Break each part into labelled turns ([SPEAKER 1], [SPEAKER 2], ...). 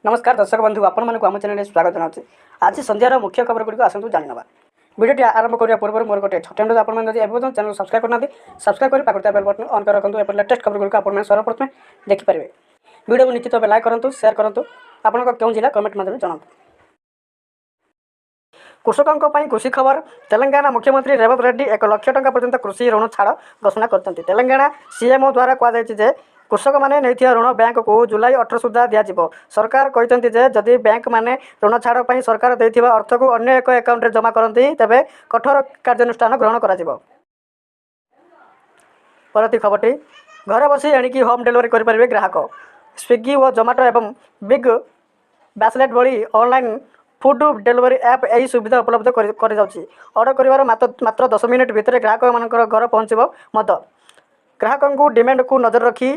[SPEAKER 1] ନମସ୍କାର ଦର୍ଶକ ବନ୍ଧୁ, ଆପଣମାନଙ୍କୁ ଆମ ଚ୍ୟାନେଲରେ ସ୍ୱାଗତ ଜଣାଉଛି। ଆଜି ସନ୍ଧ୍ୟାର ମୁଖ୍ୟ ଖବର ଗୁଡ଼ିକୁ ଆସନ୍ତୁ ଜାଣିନେବା। ଭିଡ଼ିଓଟି ଆରମ୍ଭ କରିବା ପୂର୍ବରୁ ମୋର ଗୋଟେ ଛୋଟ ଅନୁରୋଧ, ଆପଣମାନେ ଯଦି ଏବେ ପର୍ଯ୍ୟନ୍ତ ଚ୍ୟାନେଲ ସବସ୍କ୍ରାଇବ୍ କରିନାହାନ୍ତି, ସବସ୍କ୍ରାଇବ୍ କରି ପାଖରେ ଥିବା ବେଲ୍ ବଟନ୍ ଅନ୍ କରି ରଖନ୍ତୁ। ଏପରି ଲେଟେଷ୍ଟ ଖବର ଗୁଡ଼ିକୁ ଆପଣମାନେ ସର୍ବପ୍ରଥମେ ଦେଖିପାରିବେ। ଭିଡ଼ିଓକୁ ନିଶ୍ଚିତ ଭାବେ ଲାଇକ୍ କରନ୍ତୁ, ସେୟାର କରନ୍ତୁ। ଆପଣଙ୍କ କେଉଁ ଜିଲ୍ଲା, କମେଣ୍ଟ ମାଧ୍ୟମରେ ଜଣାନ୍ତୁ। କୃଷକଙ୍କ ପାଇଁ ଖୁସି ଖବର। ତେଲେଙ୍ଗାନା ମୁଖ୍ୟମନ୍ତ୍ରୀ ରେବନ୍ତ ରେଡ୍ଡି 1 ଲକ୍ଷ ଟଙ୍କା ପର୍ଯ୍ୟନ୍ତ କୃଷି ଋଣ ଛାଡ଼ ଘୋଷଣା କରିଛନ୍ତି। ତେଲେଙ୍ଗାନା ସିଏମ୍ଓ ଦ୍ୱାରା କୁହାଯାଇଛି ଯେ କୃଷକମାନେ ନେଇଥିବା ଋଣ ବ୍ୟାଙ୍କକୁ ଜୁଲାଇ 18 ସୁଦ୍ଧା ଦିଆଯିବ। ସରକାର କହିଛନ୍ତି ଯେ ଯଦି ବ୍ୟାଙ୍କମାନେ ଋଣ ଛାଡ଼ ପାଇଁ ସରକାର ଦେଇଥିବା ଅର୍ଥକୁ ଅନ୍ୟ ଏକ ଆକାଉଣ୍ଟରେ ଜମା କରନ୍ତି, ତେବେ କଠୋର କାର୍ଯ୍ୟାନୁଷ୍ଠାନ ଗ୍ରହଣ କରାଯିବ। ପରବର୍ତ୍ତୀ ଖବରଟି, ଘରେ ବସି ଏଣିକି ହୋମ୍ ଡେଲିଭରି କରିପାରିବେ ଗ୍ରାହକ। ସ୍ୱିଗି ଓ ଜୋମାଟୋ ଏବଂ ବିଗ୍ ବାସ୍କେଟ୍ ଭଳି ଅନଲାଇନ୍ ଫୁଡ୍ ଡେଲିଭରି ଆପ୍ ଏହି ସୁବିଧା ଉପଲବ୍ଧ କରିଯାଉଛି। ଅର୍ଡ଼ର କରିବାର ମାତ୍ର 10 ମିନିଟ୍ ଭିତରେ ଗ୍ରାହକମାନଙ୍କର ଘର ପହଞ୍ଚିବ ମଦ। ଗ୍ରାହକଙ୍କୁ ଡିମାଣ୍ଡକୁ ନଜର ରଖି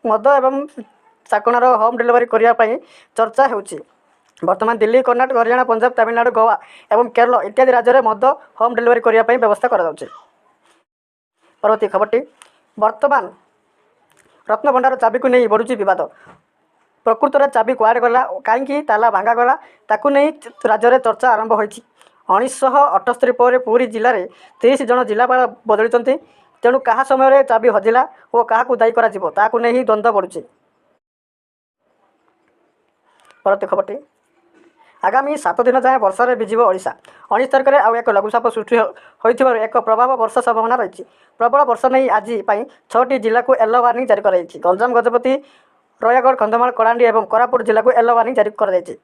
[SPEAKER 1] ମଦ ଏବଂ ଚାଖଣାର ହୋମ୍ ଡେଲିଭରି କରିବା ପାଇଁ ଚର୍ଚ୍ଚା ହେଉଛି। ବର୍ତ୍ତମାନ ଦିଲ୍ଲୀ, କର୍ଣ୍ଣାଟକ, ହରିୟାଣା, ପଞ୍ଜାବ, ତାମିଲନାଡ଼ୁ, ଗୋଆ ଏବଂ କେରଳ ଇତ୍ୟାଦି ରାଜ୍ୟରେ ମଦ ହୋମ୍ ଡେଲିଭରି କରିବା ପାଇଁ ବ୍ୟବସ୍ଥା କରାଯାଉଛି। ପରବର୍ତ୍ତୀ ଖବରଟି, ବର୍ତ୍ତମାନ ରତ୍ନଭଣ୍ଡାର ଚାବିକୁ ନେଇ ବଢ଼ୁଛି ବିବାଦ। ପ୍ରକୃତରେ ଚାବି କୁଆଡ଼େ ଗଲା, କାହିଁକି ତାଲା ଭାଙ୍ଗାଗଲା, ତାକୁ ନେଇ ରାଜ୍ୟରେ ଚର୍ଚ୍ଚା ଆରମ୍ଭ ହୋଇଛି। 1978 ପରେ ପୁରୀ ଜିଲ୍ଲାରେ 30 ଜଣ ଜିଲ୍ଲାପାଳ ବଦଳିଛନ୍ତି। ତେଣୁ କାହା ସମୟରେ ଚାବି ହଜିଲା ଓ କାହାକୁ ଦାୟୀ କରାଯିବ, ତାହାକୁ ନେଇ ଦ୍ୱନ୍ଦ୍ୱ ବଢ଼ୁଛି। ପରବର୍ତ୍ତୀ ଖବରଟି, ଆଗାମୀ 7 ଦିନ ଯାଏଁ ବର୍ଷାରେ ଭିଜିବ ଓଡ଼ିଶା। 19 ତାରିଖରେ ଆଉ ଏକ ଲଘୁଚାପ ସୃଷ୍ଟି ହୋଇଥିବାରୁ ଏକ ପ୍ରବଳ ବର୍ଷା ସମ୍ଭାବନା ରହିଛି। ପ୍ରବଳ ବର୍ଷା ନେଇ ଆଜି ପାଇଁ ଛଅଟି ଜିଲ୍ଲାକୁ ୟେଲୋ ୱାର୍ଣ୍ଣିଂ ଜାରି କରାଯାଇଛି। ଗଞ୍ଜାମ, ଗଜପତି, ରାୟଗଡ଼ା, କନ୍ଧମାଳ, କଳାହାଣ୍ଡି ଏବଂ କୋରାପୁଟ ଜିଲ୍ଲାକୁ ୟେଲୋ ୱାର୍ଣ୍ଣିଂ ଜାରି କରାଯାଇଛି।